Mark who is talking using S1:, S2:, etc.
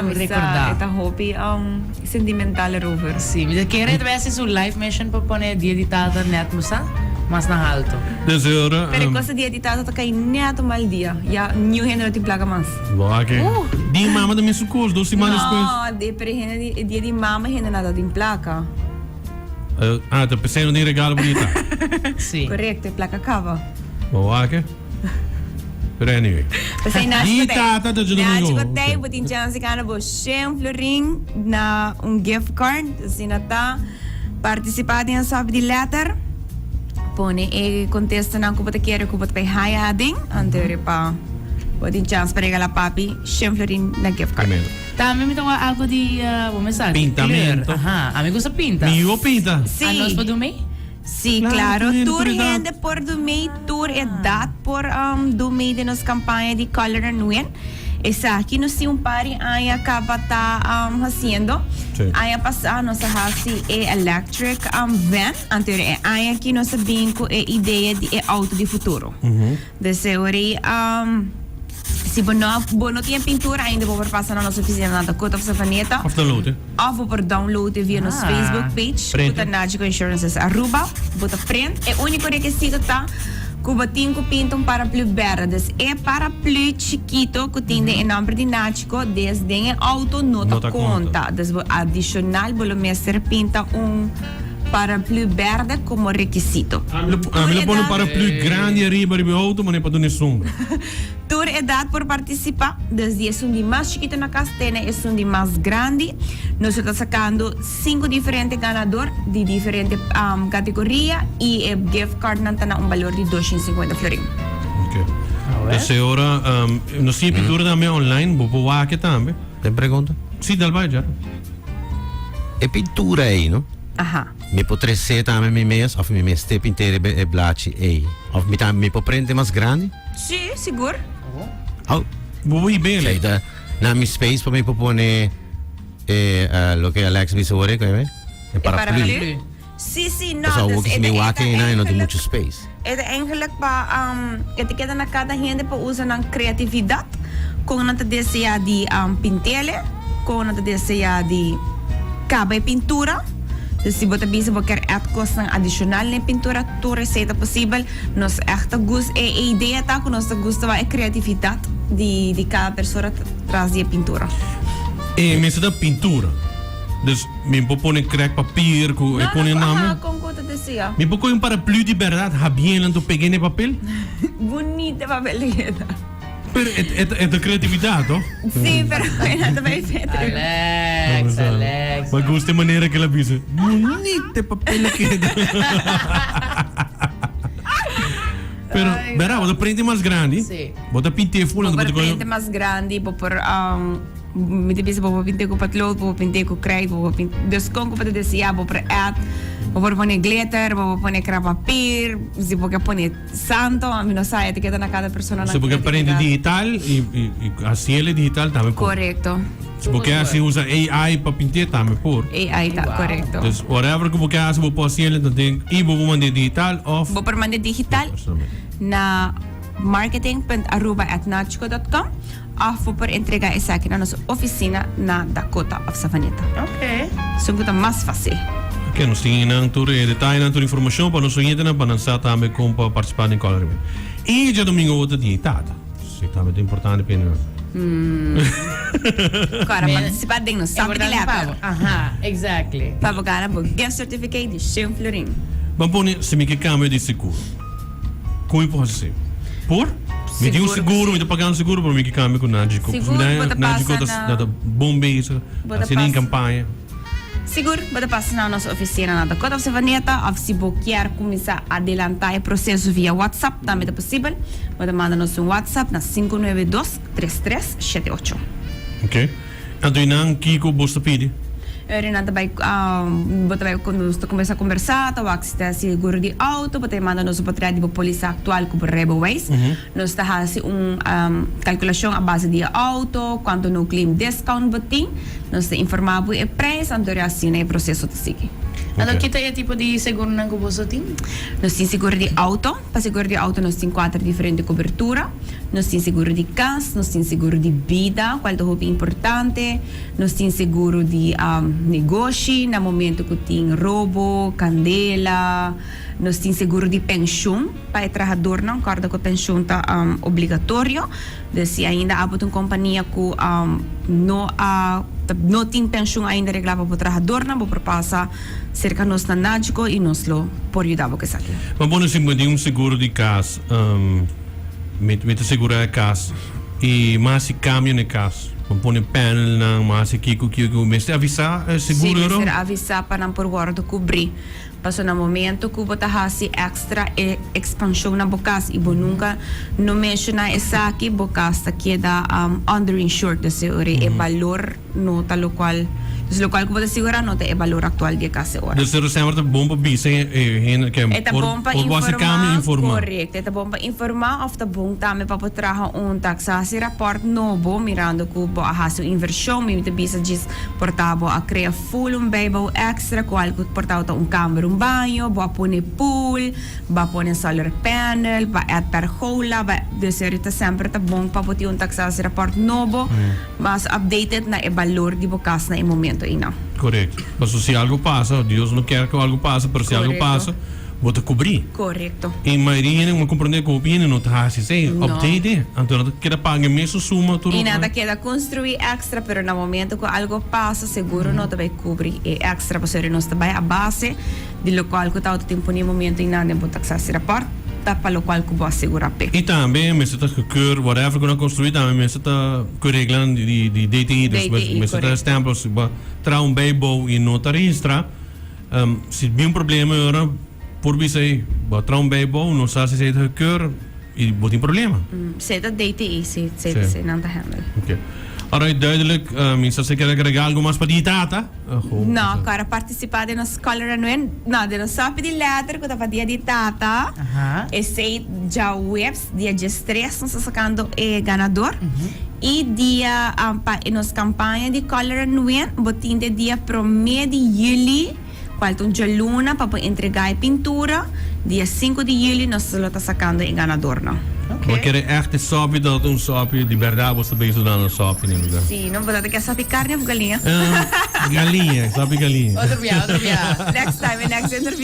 S1: Mi
S2: sa
S1: e ta hopi sentimental erover.
S2: Si, mi ta kere ta bay haci su life mission pa pone Dia di Tata net bo sa, mas na halto.
S3: Desde ora.
S1: Pero e cosa Dia di Tata ta cay net un mal dia, ya niun hende no tin placa mas.
S3: Bo aki. Di mama ta mesun cos, dos siman despues.
S1: No, de pero hende di Dia di mama hende no ta tin placa.
S3: Ah, ta pesey no tin regalo pa Dia di Tata.
S2: Si.
S1: Correcto, e placa caba.
S3: Bo aki. Pero anyway.
S1: P'esei Nachi
S3: Di
S1: ku ta
S3: tata ta dje
S1: Nachi
S3: domingo.
S1: ku ta bo tin chance di gana bo shen florin na un gift card. Asina ta participa den e sòpi di letter. Pone e contestanan ku bo ta kere ku bo ta bai haya aden. Anto riba bo tin chance pa regala papi shen florin na gift card.
S3: Amen.
S2: Tambe mi ta wak algo di bo me sa di kleur.
S3: Pintamento.
S2: Aha, ami gusta pinta.
S3: Mi yu pinta.
S1: Si.
S2: Anos por dun mei?
S1: Sí,
S3: Claro,
S1: claro.
S3: tur hende,
S1: Tur
S3: tur edad.
S1: hende por do mee, tur edad por um, do mee den nos campaña di Color and Win. Esaki nos tin un par di aña caba ta um, haciendo.
S3: Sí.
S1: Aña pasá nos a haci e electric um, van. Anto e aña aki nos a bin cu e idea di e auto di futuro. Dus e ora ei, um, si bo no, bo no tin e pintura ainda bo por pasa na nos oficina na Dakota of Savaneta.
S3: Of download e.
S1: Of bo por download e via nos
S2: Ah.
S1: Facebook page
S3: Print.
S1: ku ta Nagico Insurances Aruba. Bo ta print. E úniko rekisito ta ku bo tin ku pinta un paraplu berde. Dus e paraplu chikito ku tin den e nòmber di Nagico des den e outo no
S3: No
S1: ta
S3: ta konta.
S1: konta. Dus bo adishonal bo lo mester pinta un paraplu berde komo rekisito.
S3: Ami lo, ami lo pone un paraplu grandi ariba riba e outo manera pa duna e sombra.
S1: Tur edat por partisipá, desdi esun di mas chikito na kas te na esun di mas grandi. Nos lo ta sakando sinku diferente ganador di diferente kategoria i e gift cardnan ta na un balor di 250 florin.
S3: Ok. Entonces ora nos tin e pintura tambe online, bo por wak e tambe.
S4: Ten pregunta?
S3: Sí, dal bai, Jerry.
S4: E pintura ei, no?
S1: Aha.
S4: Mi por tresé tambe mi mes of mi mester pinté riba e blachi ei? Of mi tambe mi por prende mas grandi?
S1: Sí, sigur.
S4: Oh.
S3: Bo por hib'é.
S4: Ei ta na mi space pa mi por pone e loke Alex bisa awor e, e
S1: E
S4: paraplu.
S1: paraplu? Sí, sí, no.
S4: Pasobra
S1: Dus
S4: awor
S1: e
S4: si mi
S1: ta e
S4: wak
S1: ta
S4: einan e no tin
S1: eigenlijk
S4: muchu space.
S1: e ta eigenlijk pa e ta keda na kada hende pa usa nan kreatividat kon nan ta desea di pint'ele, kon nan ta desea di kaba e pintura. Dus si bo ta bisa bo kier add kosnan adishonal na e pintura tur esei ta posibel. Nos ègt ta gus e e idea ta ku nos ta gusta wak e kreatividat di di kada persona tras di e pintura.
S3: E mester ta pintura. Dus mi por pone krek papier ku e
S1: No,
S3: pone
S1: no,
S3: name.
S1: aha, kon ku ta desia.
S3: Mi por kohe un paraplu di bèrdat habié nan to peg'é na e papel?
S1: Bunita papel di keda.
S3: Pero e e e ta kreatividat, toh?
S1: Sí, pero e no ta bai verder.
S2: Alex, Alex.
S3: Ma gusta e manera ku el a bisa. Bunita e papel a keda. Pero, bèrdat, bo ta prende mas grandi.
S2: Sí.
S3: Bo ta pint'é full,
S1: Bo
S3: anto bo
S1: por
S3: ta kohe.
S1: prende mas grandi, bo por Mi ta bisa bo por pint'é ku potlood, bo por pint'é ku krijt, bo por pint'é, dus kon ku bo ta deseá, bo por add, bo por pone glitter, bo por pone krapapir, si bo ke pone santo, mi no sa, e ta keda na kada persona nan
S3: Si bo ke prende
S1: kreatividat.
S3: digital i i i hasiel e digital tambe por.
S1: Korekto.
S3: Si bo ke hasi usa AI pa pint'é tambe por.
S1: AI ta, korekto.
S3: Dus whatever ku bo ke hasi bo por hasiel e den i bo por mand'é digital òf.
S1: Bo por mand'é digital na marketing punt aruba at nachco dot com. Of bo por entrega esaki na nos oficina na Dakota of Savaneta.
S2: Ok.
S1: Esun cu ta mas facil.
S3: Ok, nos tin einan tur e detayenan, tur informacion pa nos oyentenan pa nan sa tambe con pa participa den Color Event. Y djadomingo bo ta di tata. Si tambe ta importante pa einan.
S1: Cora participa den nos Sabi di Letter.
S2: Aha, exactly.
S1: Pa bo gana bo gift certificate di shen florin.
S3: Ban pone si mi ke cambio di seguro. Kon mi por hasi esei? Por? Mi tin un seguro, mi ta paga un seguro, pero mi ke kambia ku Nagico.
S1: Sigur bo ta
S3: Nagico
S1: pasa na.
S3: ta bon bezig,
S1: Bo ta
S3: hasiendo
S1: pasa.
S3: kampaña.
S1: Sigur bo ta pasa na nos ofisina na Dakota of Savaneta of si bo kier kuminsá adelantá e proseso via WhatsApp tambe ta posibel. Bo ta manda nos un WhatsApp na 592 33 78.
S3: Ok. Anto i nan kiko bos ta pidi?
S1: Ora nan ta bai bo ta bai nos ta kuminsá kombersá ta wak si ta seguro di outo bo ta manda nos un potret di bo polisa aktual ku bo rijbewijs. Nos ta hasi un kalkulashon a base di e outo, kuantu no claim discount bo tin. Nos ta informá bo e prijs anto ora asina e proseso ta sigui.
S2: Anto kita e tipo di seguronan ku boso tin?
S1: Nos tin seguro di auto. Pa seguro di auto nos tin kuater diferente kobertura. Nos tin seguro di kas, nos tin seguro di bida, kual ta hopi importante. Nos tin seguro di negoshi na momento ku tin robo, kandela. Nos tin seguro di penshun pa e trahadornan. Kòrda ku e penshun ta obligatorio. Dus si ainda abo ta un kompania ku no a no tin penshun ainda reglá pa bo trahadornan, bo por pasa serka nos na Nagico i nos lo por yuda bo ku esaki.
S3: Ma bo no si bo tin un seguro di kas, mi ta segurá e kas i mi a hasi kambio na e kas. Mi a pone panelnan, mi a hasi kiko kiko. Mester avisá e seguro?
S1: Si, mester avisá pa nan por wòrdu kubrí. Pasobra na momento ku bo ta hasi èkstra e ekspanshon na bo kas i bo nunka no menshoná esaki, bo kas ta keda underinsured. Dus e ora e balor no ta lokual, dus lokual ku bo ta sigurá no ta e balor aktual di e kas e ora.
S3: Dus e semper ta bon pa bisa e hende ke
S1: E ta bon pa
S3: por bo hasi kambio
S1: informá, korekto. E ta bon pa informá òf ta bon tambe pa bo traha un taksasierapport nobo mirando ku bo a hasi un invershon. Mi ta bisa djis por ta bo a krea. Full un bijbouw extra cual cu por tabata un camber un baño, bo a pone pool, bo a pone solar panel, bo a add pergola, bo a, dus ahorita semper ta bon pa bo tin un taxatierapport nobo, mas updated na e balor di bo cas na e momento eynan.
S3: Correcto. Pasobra si algo pasa, Dios no kier cu algo pasa, pero si algo pasa, bo ta cubri.
S1: Correcto.
S3: Y mayoria hende, mi comprende cu hopi hende no ta haci esey,
S1: No.
S3: update e. Anto nan ta keda paga e mesun suma tur
S1: Y nan ta keda construi extra, pero na momento cu algo pasa, seguro no ta bay cubri e extra, pasobra nos ta bay a base di locual cu tabata tin pone momento y nan den bo taxatierapport ta pa locual cu bo a segura p'e.
S3: Y tambe mester ta gekeur, whatever cu nan construi tambe mester ta cu reglanan di di DTI, dus
S1: DTI,
S3: mester ta
S1: correcto.
S3: stempel, si bo traha un bijbouw y no ta registra, Si bin un problema e ora por bisa ey bo a traha un bijbouw no sa si esey ta gekeur y bo tin problema.
S1: Si ta DTI si si nan ta handle.
S3: Ok. Alright duidelijk mi sa si kier agrega algo mas pa di tata.
S1: No ku a participa den nos color and win no den nos sopi di letter ku ta pa dia di tata esey djaweps dia diestres nos ta sacando e ganador y dia pa e nos campaña di color and win bo tin te dia prome di juli cual ta un djaluna pa bo entrega e pintura dia cinco di juli nos lo ta sacando e ganadornan.
S3: Bo kere echt e sopi ta un sopi di berdad bo sta bezig dando sopi na lugar.
S1: Si no bo ta ke sopi carne of galiña?
S3: Galiña, sopi galiña.
S2: Otro bia, otro bia.
S1: Next time, e next interview.